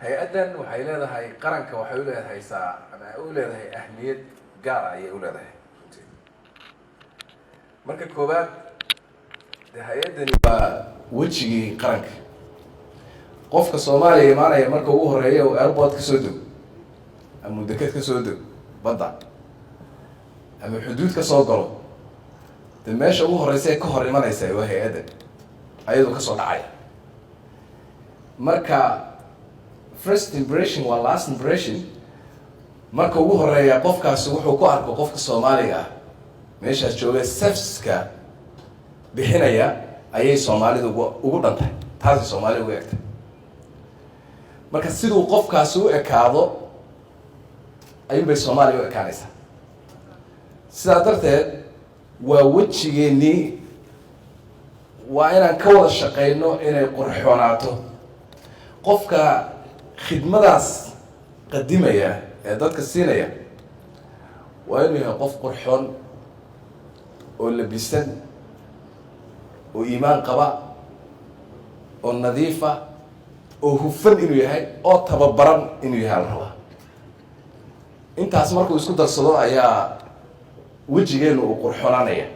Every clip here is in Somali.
Hay-addan waxay leedahay, qaranka waxay u leedahay saa ama u leedahay ahmiyad gaara ayay u leedahay runtii. Marka koowaad, dee hay-addani waa wejigii qaranka. Qofka Soomaaliya imaanaya, marka ugu horeeya uu airport ka soo dego ama uu deked ka soo dego badda ama xuduud ka soo galo, de meesha ugu horeysa ee ka hor imanaysa waa hay-addan, ayadoo kasoo dhacaya. Marka first impression waa last impression. Marka ugu horeeya qofkaasi wuxuu ku arko qofka Soomaaliga ah meeshaas jooga, service-ka bixinaya, ayay Soomaalidu ugu dhantahay, taasay Soomaalida ugu egtay. Marka siduu qofkaasi u ekaado ayuun bay Soomaaliya u ekaanaysaa. Sidaa darteed waa wejigeennii, waa inaan ka wada shaqeyno inay qurxoonaato. Qofka khidmadaas qadimaya ee dadka siinaya waa inuu yahay qof qurxoon oo labisan oo iimaan qaba oo nadiifa oo hufan inuu yahay oo tababaran inuu yahay la rabaa. Intaas markuu isku darsado ayaa wejigeenu uu qurxoonaanaya.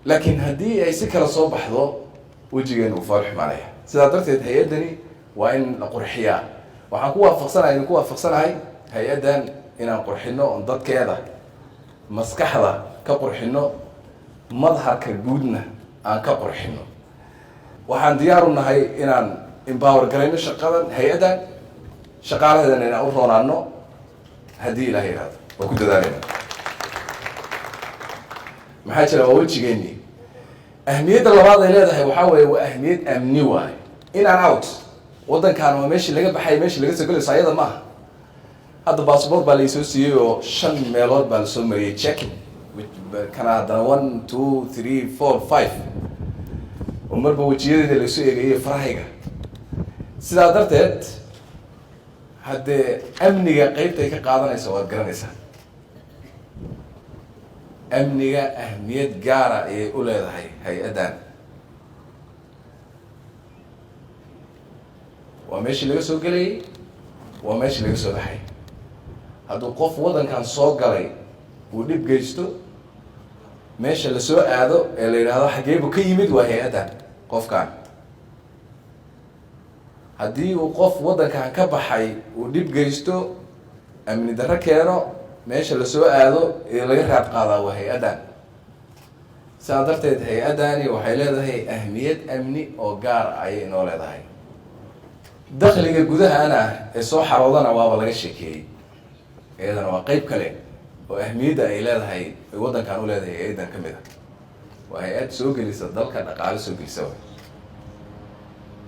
Laakiin haddii ay si kala soo baxdo, wejigeenu uu fool xumaanaya. Sidaa darteed hay-addani waa in la qurxiyaa. Waxaan ku waafaqsanahay, idinku waafaqsanahay, hay-addan inaan qurxino oon dadkeeda maskaxda ka qurxino, madharka guudna aan ka qurxino. Waxaan diyaar u nahay inaan empower garayno shaqadan hay-addan, shaqaalaheedana inaan u roonaano haddii Ilaah yihahdo. Waa ku dadaalayna. Maxaa jira? Waa wejigeennii. Ahmiyadda labaad ay leedahay waxaa weeye waa ahmiyad amni waayo. In and out waddankan waa meeshii laga baxay, meeshii laga soo gelayso ayada maaha. Hadda passport baa laisoo siiyey oo shan meelood baa lasoo mariyey checking kana, haddana one, two, three, four, five, oo marba wejiyadeeda lasoo eegayay, farahayga. Sidaa darteed haddee amniga qeybtay ka qaadanaysa waad garanaysaa. Amniga ahmiyad gaara ayay u leedahay hay-addan. Waa meeshii laga soo gelayay, waa meeshii laga soo baxay. Hadduu qof waddankan soo galay uu dhib geysto, meesha lasoo aado ee la yidhaahdo xageebu ka yimid waa hay-addan qofkan. Haddii uu qof waddankan ka baxay uu dhib geysto, amni darro keeno, meesha lasoo aado ee laga raad qaadaa waa hay-addan. Sidaa darteed hay-addani waxay leedahay ahmiyad amni oo gaar ayay inoo leedahay. Dakhliga gudahana ee soo xaroodana waaba laga sheekeeyey, iyadana waa qeyb kale oo ahmiyadda ay leedahay, ay waddankan u leedahay hay-addan ka mid a. Waa hay-ad soo gelisa dalka, dhaqaale soo gelisa way.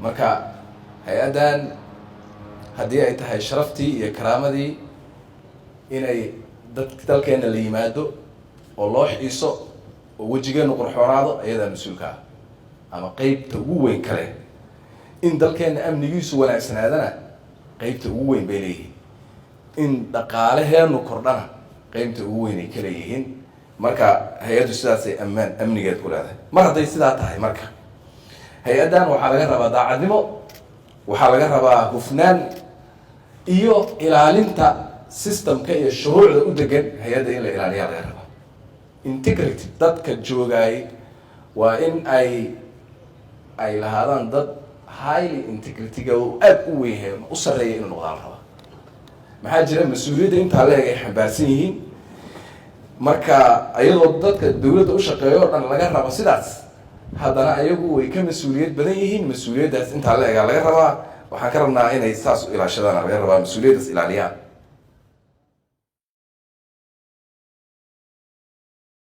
Marka hay-addan haddii ay tahay sharaftii iyo karaamadii inay dad dalkeena la yimaado oo loo xiiso oo wejigeenu qurxoonaado, iyadaa mas-uulka ah ama qeybta ugu weyn kale. In dalkeena amnigiisu wanaagsanaadana qeybta ugu weyn bay leeyihiin, in dhaqaalaheenu kordhana qeybta ugu weyn ay ka leeyihiin. Marka hay-addu sidaasay ammaan amnigeed ku leedahay. Mar hadday sidaa tahay, marka hay-addan waxaa laga rabaa daacadnimo, waxaa laga rabaa hufnaan iyo ilaalinta system-ka iyo shuruucda u degan hay-adda in la ilaaliyaa laga rabaa. Integrity dadka joogaay waa in ay lahaadaan dad highly integrity-ga uu aada u weyn yahay, u sarreeya inuu noqdaa la rabaa. Maxaa jira? Mas-uuliyadda intaa leeg ay xambaarsan yihiin. Marka iyadoo dadka dawladda u shaqeeyo o dhan laga rabo sidaas, haddana ayagu way ka mas-uuliyad badan yihiin. Mas-uuliyaddaas intaa la egaa laga rabaa. Waxaan ka rabnaa inay saas u ilaashadaan laga rabaa, mas-uuliyaddaas ilaaliyaan.